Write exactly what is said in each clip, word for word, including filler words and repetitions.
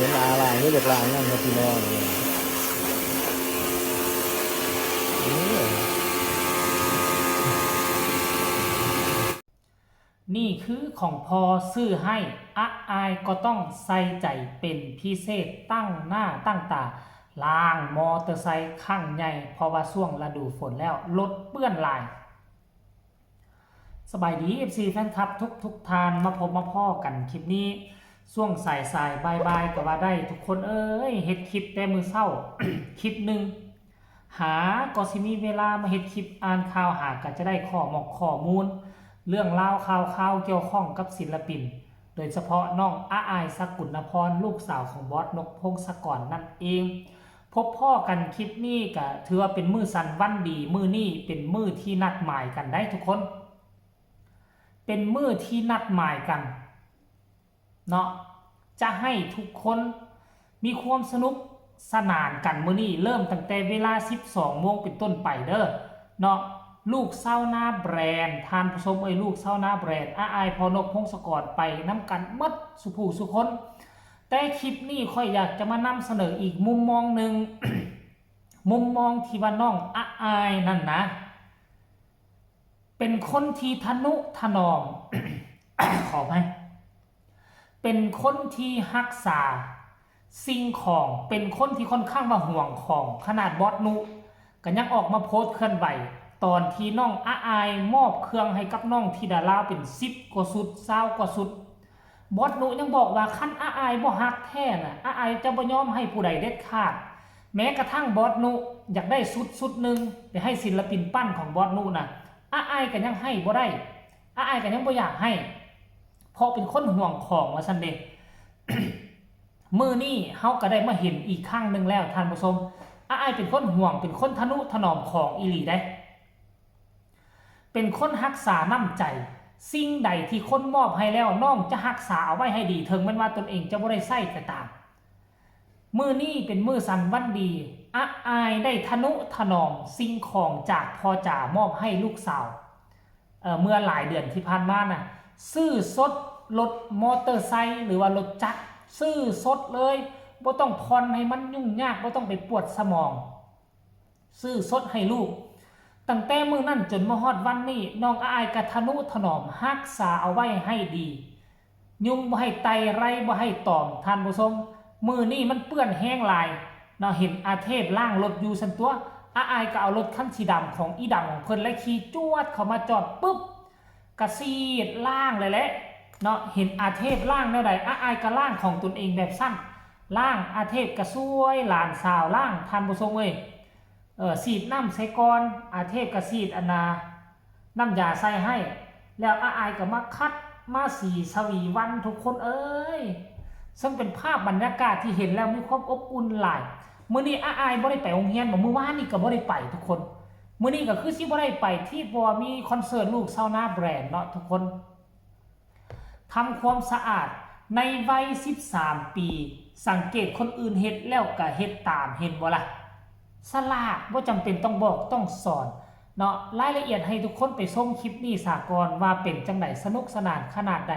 เห็นหน้าหลาย คืออยากล้างนำครับพี่น้อง เออ นี่คือของพ่อซื้อให้ อะอายก็ต้องใส่ใจเป็นพิเศษ ตั้งหน้าตั้งตาล้างมอเตอร์ไซค์ครั้งใหญ่ เพราะว่าช่วงฤดูฝนแล้ว รถเปื้อนหลาย สบายดี เอฟซี แฟนคลับทุกๆท่าน มาพบมาพ้อกันคลิปนี้ ช่วงสายๆ บ่ายๆ ก็ว่าได้ ทุกคนเอ้ย เฮ็ดคลิปแต่มื้อเช้า คลิปหนึ่ง หาก็สิมีเวลามาเฮ็ดคลิปอ่านข่าว หาก็จะได้ข้อมอกข้อมูล เรื่องราวข่าวคราวเกี่ยวข้องกับศิลปิน โดยเฉพาะน้องอะอาย สกุลนพร ลูกสาวของบอสนก พงศกร นั่นเอง พบพ้อกันคลิปนี้ก็ถือว่าเป็นมื้อสันวันดี มื้อนี้เป็นมื้อที่นัดหมายกันได้ทุกคน เป็นมื้อที่นัดหมายกันเนาะ จะให้ทุกคนมีความสนุกสนานกันมื้อนี้ เริ่มตั้งแต่เวลา สิบสองโมงเป็นต้นไปเด้อเนาะ ลูกชาวนาแบรนด์ ท่านผู้ชมเอ้ย ลูกชาวนาแบรนด์ อะอาย พ่อนก พงศกร ไปนำกันหมดสู่ผู้สู่คน แต่คลิปนี้ข้อยอยากจะมานำเสนออีกมุมมองหนึ่ง มุมมองที่ว่าน้องอะอายนั่นนะ เป็นคนที่ทะนุถนอม ขออภัย เป็นคนที่รักษาสิ่งของ เป็นคนที่ค่อนข้างว่าห่วงของ ขนาดบอสนุก็ยังออกมาโพสต์เคลื่อนไหว ตอนที่น้องอะอายมอบเครื่องให้กับน้องธิดาลาวเป็นสิบกว่าชุด ซาวกว่าชุด บอสนุยังบอกว่าคันอะอายบ่ฮักแท้น่ะ อะอายจะบ่ยอมให้ผู้ใดเด็ดขาด แม้กระทั่งบอสนุอยากได้ชุดชุดหนึ่งไปให้ศิลปินปั้นของบอสนุน่ะ อะอายก็ยังให้บ่ได้ อะอายก็ยังบ่อยากให้ เพราะเป็นคนห่วงของว่าซั่นเด้ มื้อนี้เฮาก็ได้มาเห็นอีกครั้งหนึ่งแล้วท่านผู้ชม อะอายเป็นคนห่วง เป็นคนทะนุถนอมของอีหลีเด้ เป็นคนรักษาน้ำใจ สิ่งใดที่คนมอบให้แล้วน้องจะรักษาเอาไว้ให้ดี ถึงแม้ว่าตนเองจะบ่ได้ใช้ก็ตาม มื้อนี้เป็นมื้อสันวันดี อะอายได้ทะนุถนอมสิ่งของจากพ่อจ๋ามอบให้ลูกสาว เอ่อ เมื่อหลายเดือนที่ผ่านมาน่ะ ซื้อสดรถมอเตอร์ไซค์หรือว่ารถจักร ซื้อสดเลย บ่ต้องผ่อนให้มันยุ่งยาก บ่ต้องไปปวดสมอง ซื้อสดให้ลูก ตั้งแต่มื้อนั้นจนมาฮอดวันนี้ น้องอะอายก็ทะนุถนอมรักษาเอาไว้ให้ดี ยุงบ่ให้ไต่ ไรบ่ให้ตอม ท่านผู้ชม มื้อนี้มันเปื้อนแฮงหลายเนาะ เห็นอาเทพล้างรถอยู่ซั่นตั๊ว อะอายก็เอารถคันสีดำของอีดำของเพิ่นและขี่จวดเข้ามาจอดปุ๊บ ก็ฉีดล้างเลยแหละเนาะ เห็นอาเทพล้างแนวใด อะอายก็ล้างของตนเองแบบซั่น ล้าง อาเทพก็ช่วยหลานสาวล้าง ท่านผู้ชมเอ้ย เออ ฉีดน้ำใส่ก่อน อาเทพก็ฉีดอันน่ะ น้ำยาใส่ให้ แล้วอะอายก็มาขัด มาสีสวีวัน ทุกคนเอ้ย ซึ่งเป็นภาพบรรยากาศที่เห็นแล้วมีความอบอุ่นหลาย มื้อนี้อะอายบ่ได้ไปโรงเรียนบ่ มื้อวานนี้ก็บ่ได้ไปทุกคน มื้อนี้ก็คือสิบ่ได้ไปที่ เพราะว่ามีคอนเสิร์ตลูกชาวนาแบรนด์เนาะทุกคน ทำความสะอาดในวัย สิบสาม ปี สังเกตคนอื่นเฮ็ดแล้วก็เฮ็ดตาม เห็นบ่ล่ะ ฉลาด บ่จำเป็นต้องบอกต้องสอนเนาะ รายละเอียดให้ทุกคนไปชมคลิปนี้ซะก่อน ว่าเป็นจั่งใด สนุกสนานขนาดใด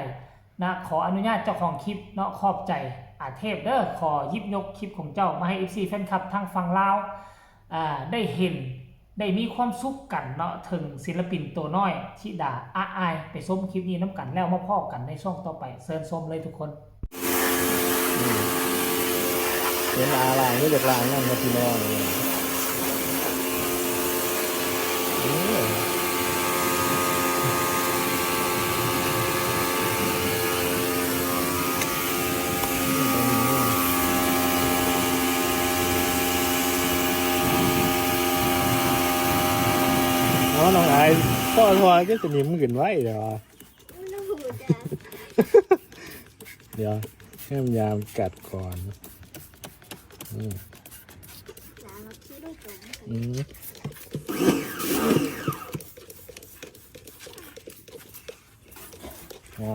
นะ ขออนุญาตเจ้าของคลิปเนาะ ขอบใจอาเทพเด้อ ขอหยิบยกคลิปของเจ้ามาให้ เอฟซี แฟนคลับทางฝั่งลาว อ่า ได้เห็น ได้มีความสุขกันเนาะ ถึงศิลปินตัวน้อย ธิดา อะอาย ไปชมคลิปนี้นำกัน แล้วมาพ้อกันในช่วงต่อไป เชิญชมเลยทุกคน อืม เห็นหน้าหลาย คืออยากล้างนำครับพี่น้อง เออ เอาน้องอาย พ่อพ่อก็สนิมขึ้นไว้เดี๋ยว เดี๋ยว ให้มันยามกัดก่อน อืม อืม อ๋อ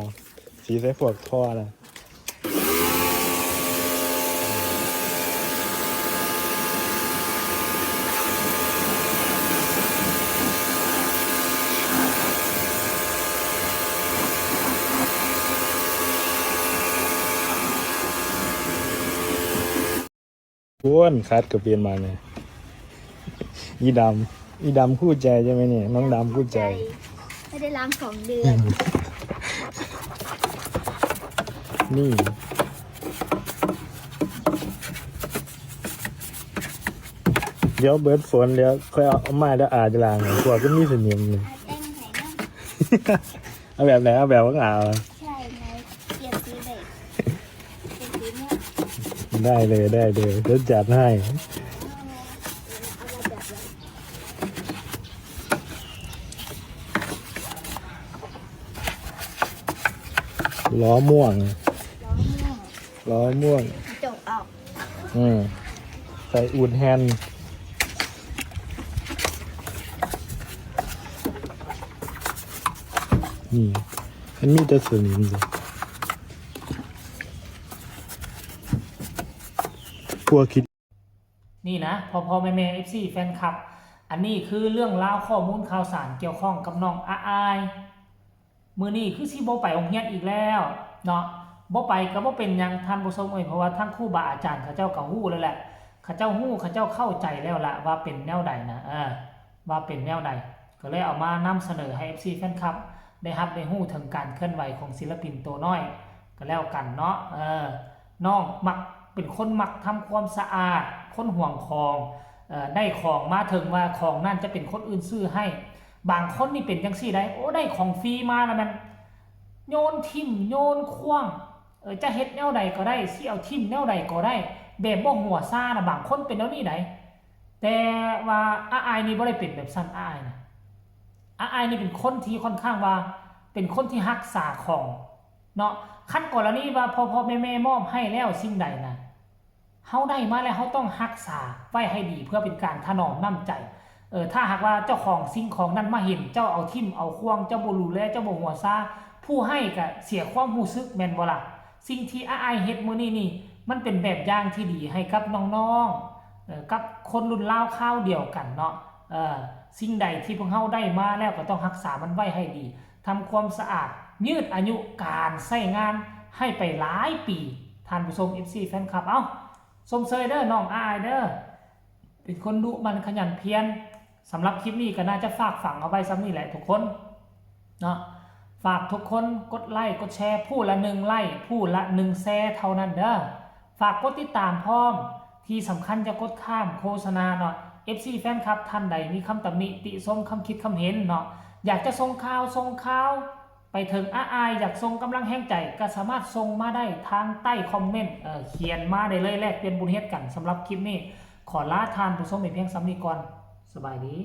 สีใส่พวกท่อนะ โ โอ้น คัดก็เปลี่ยนมาเนี่ย อีดำ อีดำคู่ใจใช่ไหมเนี่ย น้องดำคู่ใจ ไม่ได้ล้างสองเดือน นี่ เดี๋ยวเบิดฝนเดี๋ยวค่อยเอามาแล้วอาจจะล้างพวกก็มีสนิมนี่ แป้งไหนนะ เอาแบบไหน เอาแบบว่าเอา ใช่ไงเปลี่ยนสีเลยเปลี่ยนสีเนี่ย ได้เลยได้เลยเดี๋ยวจัดให้ เอามาแบบแบบ ล้อม่วง ล้อม่วง ล้อม่วง กระจกออก อืมใส่อุ่นแฮนด์นี่มันมีแต่สนิมเลยพวกคิด นี่นะพ่อพ่อแม่แม่เอฟซีแฟนคลับ อันนี้คือเรื่องราวข้อมูลข่าวสารเกี่ยวข้องกับน้องอาอาย มื้อนี้คือสิบ่ไปโรงเรียนอีกแล้วเนาะ บ่ไปก็บ่เป็นหยังท่านผู้ชมเอ้ย เพราะว่าทั้งครูบาอาจารย์เขาเจ้าก็ฮู้แล้วแหละ เขาเจ้าฮู้เขาเจ้าเข้าใจแล้วละว่าเป็นแนวใดนะ เออ ว่าเป็นแนวใด ก็เลยเอามานำเสนอให้เอฟซีแฟนคลับ ได้ฮับได้ฮู้ถึงการเคลื่อนไหวของศิลปินตัวน้อย ก็แล้วกันเนาะ เออ น้องมักเป็นคนมักทำความสะอาด คนห่วงของ เอ่อ ได้ของมาถึงว่าของนั่นจะเป็นคนอื่นซื้อให้ บางคนนี่เป็นจังซี่ได้ โอ้ ได้ของฟรีมาแล้วมัน โยนถิ่ม โยนขว้าง เออ จะเฮ็ดแนวใดก็ได้ สิเอาถิ่มแนวใดก็ได้ แบบบ่หัวซานะ บางคนเป็นแนวนี้ได้ แต่ว่าอาอายนี่บ่ได้เป็นแบบซั่น อาอายนะ อาอายนี่เป็นคนที่ค่อนข้างว่า เป็นคนที่รักษาของเนาะ คันกรณีว่าพ่อพ่อแม่แม่มอบให้แล้วสิ่งใดนะ เฮาได้มาแล้วเฮาต้องรักษาไว้ให้ดีเพื่อเป็นการถนอมน้ำใจ เออ ถ้าหากว่าเจ้าของสิ่งของนั้นมาเห็น เจ้าเอาถิ่มเอาขว้าง เจ้าบ่ดูแล เจ้าบ่หัวซา ผู้ให้ก็เสียความรู้สึกแม่นบ่ล่ะ สิ่งที่อาอายเฮ็ดมื้อนี้นี่ มันเป็นแบบอย่างที่ดีให้กับน้องๆ เอ่อ กับคนรุ่นราวคราวเดียวกันเนาะ เอ่อ สิ่งใดที่พวกเฮาได้มาแล้วก็ต้องรักษามันไว้ให้ดี ทำความสะอาด ยืดอายุการใช้งานให้ไปหลายปี ท่านผู้ชม เอฟซี แฟนคลับ เอ้า ชมเชยเด้อ น้องอาอายเด้อ เป็นคนดุหมั่นขยันเพียร สำหรับคลิปนี้ก็น่าจะฝากฝังเอาไว้ส่ำนี้แหละทุกคนเนาะ ฝากทุกคนกดไลค์กดแชร์ผู้ละหนึ่งไลค์ผู้ละหนึ่งแชร์เท่านั้นเด้อ ฝากกดติดตามพร้อม ที่สำคัญอย่ากดข้ามโฆษณาเนาะ เอฟซี แฟนคลับท่านใดมีคำตำหนิติชมคำคิดคำเห็นเนาะ อยากจะส่งข่าวส่งข่าว ไปถึงอาอาย อยากส่งกำลังแฮงใจก็สามารถส่งมาได้ทางใต้คอมเมนต์ เอ่อ เขียนมาได้เลย แลกเปลี่ยนบุญเฮ็ดกัน สำหรับคลิปนี้ ขอลาท่านผู้ชมไปเพียงส่ำนี้ก่อน สบายดี